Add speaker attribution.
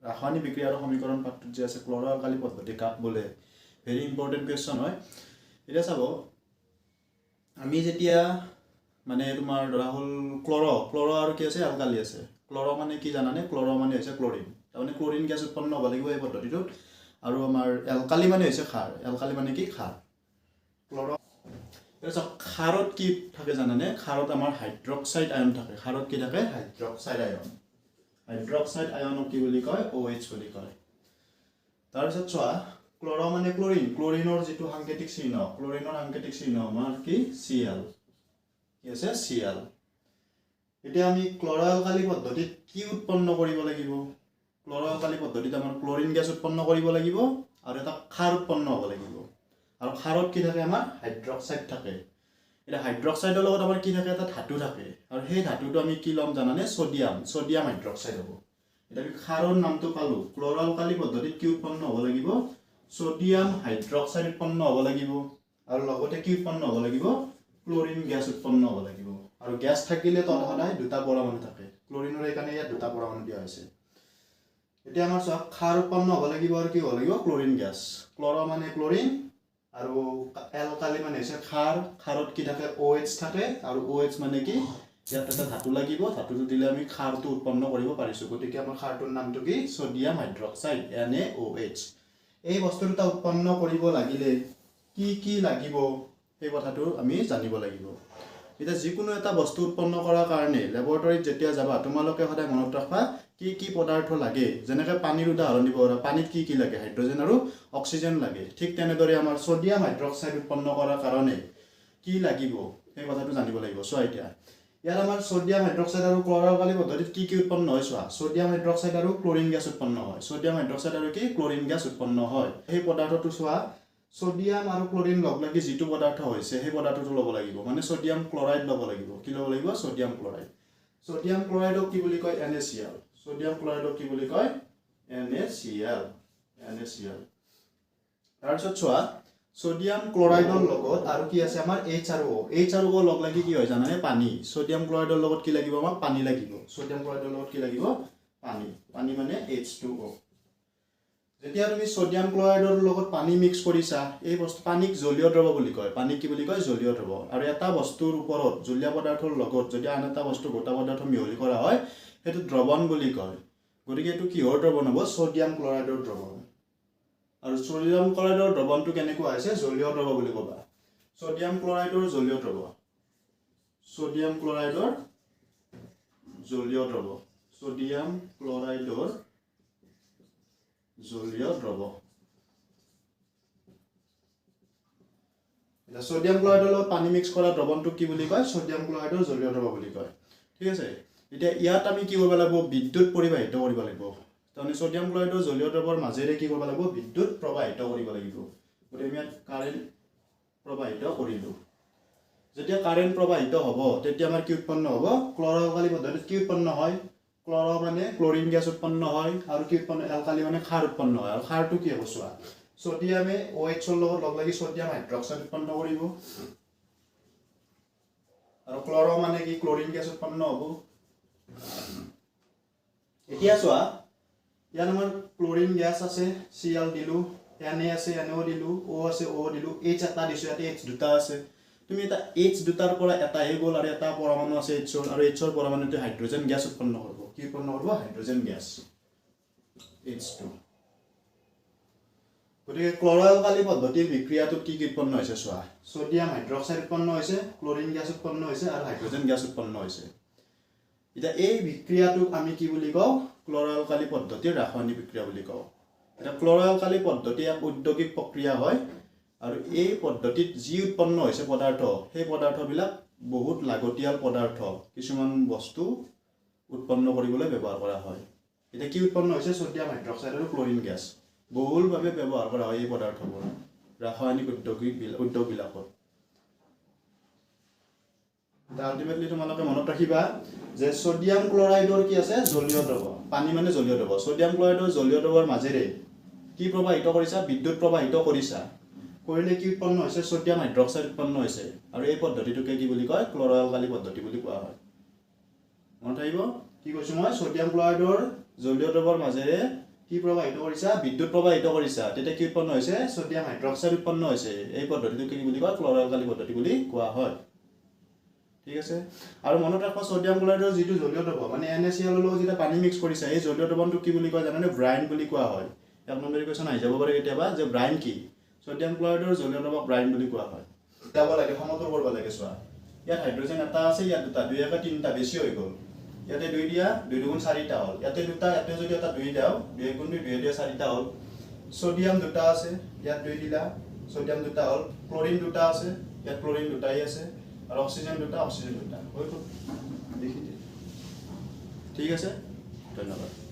Speaker 1: ৰাসায়নিক বিক্ৰিয়া আৰু সমীকৰণ পাঠটোত যে আছে ক্ল'ৰ' এলকালি পদ্ধতি কাক বোলে, ভেৰি ইম্পৰ্টেণ্ট কুৱেশ্যন হয়। এতিয়া চাব, আমি যেতিয়া মানে তোমাৰ ধৰা হ'ল ক্ল'ৰ' ক্ল'ৰ' আৰু কি আছে? এলকালি আছে। ক্ল'ৰ' মানে কি জানানে? ক্ল'ৰ' মানে হৈছে ক্ল'ৰিন। তাৰমানে ক্ল'ৰিন গেছ উৎপন্ন হ'ব লাগিব এই পদ্ধতিটোত। আৰু আমাৰ এলকালি মানে হৈছে খাৰ। এলকালি মানে কি? খাৰ। ক্ল'ৰ'। এতিয়া চাওক, খাৰত কি থাকে জানানে? খাৰত আমাৰ হাইড্ৰক্সাইড আয়ন থাকে। খাৰত কি থাকে? Hydroxide ion. হাইড্ৰক্সাইড আয়নক কি বুলি কয়? OH বুলি কয়। তাৰপিছত চোৱা, ক্ল'ৰ' মানে ক্ল'ৰিন। ক্ল'ৰিনৰ যিটো সাংকেতিক চিহ্ন, ক্ল'ৰিনৰ সাংকেতিক চিহ্ন আমাৰ কি? Cl। কি আছে? Cl। এতিয়া আমি ক্ল'ৰ' এলকালি পদ্ধতিত কি উৎপন্ন কৰিব লাগিব? ক্ল'ৰ' এলকালি পদ্ধতিত আমাৰ ক্ল'ৰিন গেছ উৎপন্ন কৰিব লাগিব আৰু এটা খাৰ উৎপন্ন হ'ব লাগিব। আৰু খাৰত কি থাকে? আমাৰ হাইড্ৰক্সাইড থাকে। এতিয়া হাইড্ৰক্সাইডৰ লগত আমাৰ কি থাকে? এটা ধাতু থাকে। আৰু সেই ধাতুটো আমি কি ল'ম জানানে? ছ'ডিয়াম। ছ'ডিয়াম হাইড্ৰক্সাইড হ'ব। এতিয়া আমি খাৰৰ নামটো পালোঁ। ক্ল'ৰ' এলকালি পদ্ধতিত কি উৎপন্ন হ'ব লাগিব? ছ'ডিয়াম হাইড্ৰক্সাইড উৎপন্ন হ'ব লাগিব। আৰু লগতে কি উৎপন্ন হ'ব লাগিব? ক্ল'ৰিন গেছ উৎপন্ন হ'ব লাগিব। আৰু গেছ থাকিলে তত সদায় দুটা পৰমাণু থাকে ক্ল'ৰিনৰ, সেইকাৰণে ইয়াত দুটা পৰমাণু দিয়া হৈছে। এতিয়া আমাৰ চোৱা, খাৰ উৎপন্ন হ'ব লাগিব আৰু কি হ'ব লাগিব? Chlorine gas. ক্ল'ৰ' মানে ক্ল'ৰিন আৰু এলকালি মানে হৈছে খাৰ। খাৰত কি থাকে? OH থাকে। আৰু OH মানে কি? ইয়াত এটা ধাতু লাগিব। ধাতুটো দিলে আমি খাৰটো উৎপন্ন কৰিব পাৰিছোঁ। গতিকে আমাৰ খাৰটোৰ নামটো কি? Sodium hydroxide, NaOH। এই বস্তু দুটা উৎপন্ন কৰিব লাগিলে কি কি লাগিব, সেই কথাটো আমি জানিব লাগিব। এতিয়া যিকোনো এটা বস্তু উৎপন্ন কৰাৰ কাৰণে লেবৰেটৰীত যেতিয়া যাবা তোমালোকে, সদায় মনত ৰাখবা কি কি পদাৰ্থ লাগে। যেনেকৈ পানীৰ উদাহৰণ দিব পাৰা, পানীত কি কি লাগে? হাইড্ৰজেন আৰু অক্সিজেন লাগে। ঠিক তেনেদৰে আমাৰ ছ'ডিয়াম হাইড্ৰক্সাইড উৎপন্ন কৰাৰ কাৰণে কি লাগিব, সেই কথাটো জানিব লাগিব। চোৱা, এতিয়া ইয়াত আমাৰ ছ'ডিয়াম হাইড্ৰক্সাইড আৰু ক্ল'ৰ' পদ্ধতিত কি কি উৎপন্ন হয় চোৱা। ছ'ডিয়াম হাইড্ৰক্সাইড আৰু ক্লৰিন গেছ উৎপন্ন হয়। ছ'ডিয়াম হাইড্ৰক্সাইড আৰু কি? ক্লৰিন গেছ উৎপন্ন হয়। সেই পদাৰ্থটো চোৱা, ছ'ডিয়াম আৰু ক্লৰিন লগ লাগি যিটো পদাৰ্থ হৈছে, সেই পদাৰ্থটো ল'ব লাগিব। মানে ছ'ডিয়াম ক্লৰাইড ল'ব লাগিব। কি ল'ব লাগিব? Sodium chloride. Sodium ক্লৰাইডক কি বুলি কয়? NaCl। Sodium ক্লৰাইডক কি বুলি কয়? NaCl, NaCl। তাৰপিছত চোৱা, ছ'ডিয়াম ক্লৰাইডৰ লগত আৰু কি আছে আমাৰ? এইচ আৰু অ'। এইচ আৰু অ' লগ লাগি কি হয় জানানে? পানী। ছ'ডিয়াম ক্লৰাইডৰ লগত কি লাগিব আমাক? পানী লাগিব। ছ'ডিয়াম ক্লৰাইডৰ লগত কি লাগিব? পানী। পানী মানে H2O। যেতিয়া তুমি ছ'ডিয়াম ক্লৰাইডৰ লগত পানী মিক্স কৰিছা, এই বস্তু পানীক জলীয় দ্ৰৱ বুলি কয়। পানীক কি বুলি কয়? জলীয় দ্ৰৱ। আৰু এটা বস্তুৰ ওপৰত, জলীয় পদাৰ্থৰ লগত যদি আন এটা বস্তু, গোটা পদাৰ্থ মিহলি কৰা হয়, সেইটো দ্ৰৱণ বুলি কয়। গতিকে এইটো কিহৰ দ্ৰৱণ হ'ব? ছ'ডিয়াম ক্লৰাইডৰ দ্ৰৱণ। আৰু ছ'ডিয়াম ক্লৰাইডৰ দ্ৰৱণটো কেনেকুৱা হৈছে? জলীয় দ্ৰৱ বুলি ক'বা। ছ'ডিয়াম ক্লৰাইডৰ জলীয় দ্ৰৱ, ছ'ডিয়াম ক্লৰাইডৰ জলীয় দ্ৰৱ, ছ'ডিয়াম ক্লৰাইডৰ জলীয় দ্ৰৱ। এতিয়া ছ'ডিয়াম ক্লৰাইডৰ লগত পানী মিক্স কৰা দ্ৰৱণটোক কি বুলি কয়? ছ'ডিয়াম ক্লৰাইডৰ জলীয় দ্ৰৱ বুলি কয়। ঠিক আছে। এতিয়া ইয়াত আমি কি কৰিব লাগিব? বিদ্যুৎ পৰিবাহিত কৰিব লাগিব। তাৰমানে ছ'ডিয়াম ক্লৰাইডৰ জলীয় দ্ৰৱৰ মাজেৰে কি কৰিব লাগিব? বিদ্যুৎ প্ৰবাহিত কৰিব লাগিব। গতিকে আমি ইয়াত কাৰেণ্ট প্ৰবাহিত কৰিলোঁ। যেতিয়া কাৰেণ্ট প্ৰবাহিত হ'ব, তেতিয়া আমাৰ কি উৎপন্ন হ'ব? ক্ল'ৰ' পদ্ধতিত কি উৎপন্ন হয়? ক্ল'ৰ' মানে ক্লৰিন গেছ উৎপন্ন হয়। আৰু কি উৎপন্ন? এলকালি মানে খাৰ উৎপন্ন হয়। আৰু খাৰটো কি হ'ব চোৱা, ছ'ডিয়ামে OHৰ লগত লগ লাগি ছ'ডিয়াম হাইড্ৰক্সাইড উৎপন্ন কৰিব। আৰু ক্ল'ৰ' মানে কি? ক্লৰিন গেছ উৎপন্ন হ'ব। এতিয়া চোৱা, ইয়াত আমাৰ ক্লৰিন গেছ আছে, Cl দিলোঁ, Na আছে, Na দিলোঁ, অ' আছে, অ' দিলোঁ, এইচ এটা দিছোঁ। ইয়াতে এইচ দুটা আছে। তুমি এটা এইচ দুটাৰ পৰা এটাহে গ'ল আৰু এটা পৰমাণু আছে এইচৰ। আৰু এইচৰ পৰমাণুটোৱে হাইড্ৰজেন গেছ উৎপন্ন কৰিব। কি উৎপন্ন কৰিব? Hydrogen gas, H2। গতিকে ক্ল'ৰ' পদ্ধতিৰ বিক্ৰিয়াটোত কি কি উৎপন্ন হৈছে চোৱা। ছ'ডিয়াম হাইড্ৰক্সাইড উৎপন্ন হৈছে, ক্লৰিন গেছ উৎপন্ন হৈছে আৰু হাইড্ৰজেন গেছ উৎপন্ন হৈছে। এতিয়া এই বিক্ৰিয়াটোক আমি কি বুলি কওঁ? ক্ল'ৰ' পদ্ধতিৰ ৰাসায়নিক বিক্ৰিয়া বুলি কওঁ। এতিয়া ক্ল'ৰ' পদ্ধতি এক ঔদ্যোগিক প্ৰক্ৰিয়া হয়। আৰু এই পদ্ধতিত যি উৎপন্ন হৈছে পদাৰ্থ, সেই পদাৰ্থবিলাক বহুত লাগতিয়াল পদাৰ্থ কিছুমান বস্তু উৎপন্ন কৰিবলৈ ব্যৱহাৰ কৰা হয়। এতিয়া কি উৎপন্ন হৈছে? ছ'ডিয়াম হাইড্ৰক্সাইড আৰু ক্লৰিন গেছ। বহুলভাৱে ব্যৱহাৰ কৰা হয় এই পদাৰ্থবোৰ ৰাসায়নিক উদ্যোগবিলাকত। আল্টিমেটলি তোমালোকে মনত ৰাখিবা যে ছ'ডিয়াম ক্লৰাইডৰ কি আছে? জলীয় দ্ৰৱ। পানী মানে জলীয় দ্ৰৱ। ছ'ডিয়াম ক্লৰাইডৰ জলীয় দ্ৰৱৰ মাজেৰে কি প্ৰবাহিত কৰিছা? বিদ্যুৎ প্ৰবাহিত কৰিছা। কৰিলে কি উৎপন্ন হৈছে? ছ'ডিয়াম হাইড্ৰক্সাইড উৎপন্ন হৈছে। আৰু এই পদ্ধতিটোকে কি বুলি কয়? ক্ল'ৰ' পদ্ধতি বুলি কোৱা হয়। মনত থাকিব কি কৈছোঁ মই? ছ'ডিয়াম ক্লৰাইডৰ জলীয় দ্ৰৱৰ মাজেৰে কি প্ৰবাহিত কৰিছা? বিদ্যুৎ প্ৰবাহিত কৰিছা। তেতিয়া কি উৎপন্ন হৈছে? ছ'ডিয়াম হাইড্ৰক্সাইড উৎপন্ন হৈছে। এই পদ্ধতিটো কি বুলি কয়? ক্ল'ৰ'-এলকালি পদ্ধতি বুলি কোৱা হয়। ঠিক আছে। আৰু মনত ৰাখবা, ছ'ডিয়াম ক্লৰাইডৰ যিটো জলীয় দ্ৰৱ, মানে NaCl ৰ লগত যেতিয়া পানী মিক্স কৰিছা, এই জলীয় দ্ৰৱণটোক কি বুলি কয় জানানে? ব্ৰাইন বুলি কোৱা হয়। এক নম্বৰ কুৱেশ্যন আহি যাব পাৰে কেতিয়াবা যে ব্ৰাইন কি? ছ'ডিয়াম ক্লৰাইডৰ জলীয় দ্ৰৱক ব্ৰাইন বুলি কোৱা হয়। যাব লাগে, সমতুল কৰিব লাগে। চোৱা, ইয়াত হাইড্ৰজেন এটা আছে, ইয়াত দুটা, দুই একে তিনিটা, বেছি হৈ গ'ল। ইয়াতে দুই দিয়া, দুই দুগুণ চাৰিটা হ'ল। ইয়াতে দুটা, ইয়াতে যদি এটা দুই দিওঁ, দুই এগুণ দুই, দুই দিয়া চাৰিটা হ'ল। ছ'ডিয়াম দুটা আছে, ইয়াত দুই দিলা, ছ'ডিয়াম দুটা হ'ল। ক্লৰিন দুটা আছে, ইয়াত ক্লৰিন দুটাই আছে, আৰু অক্সিজেন দুটা, অক্সিজেন দুটা হৈ গ'ল। লিখি দিয়ে। ঠিক আছে, ধন্যবাদ।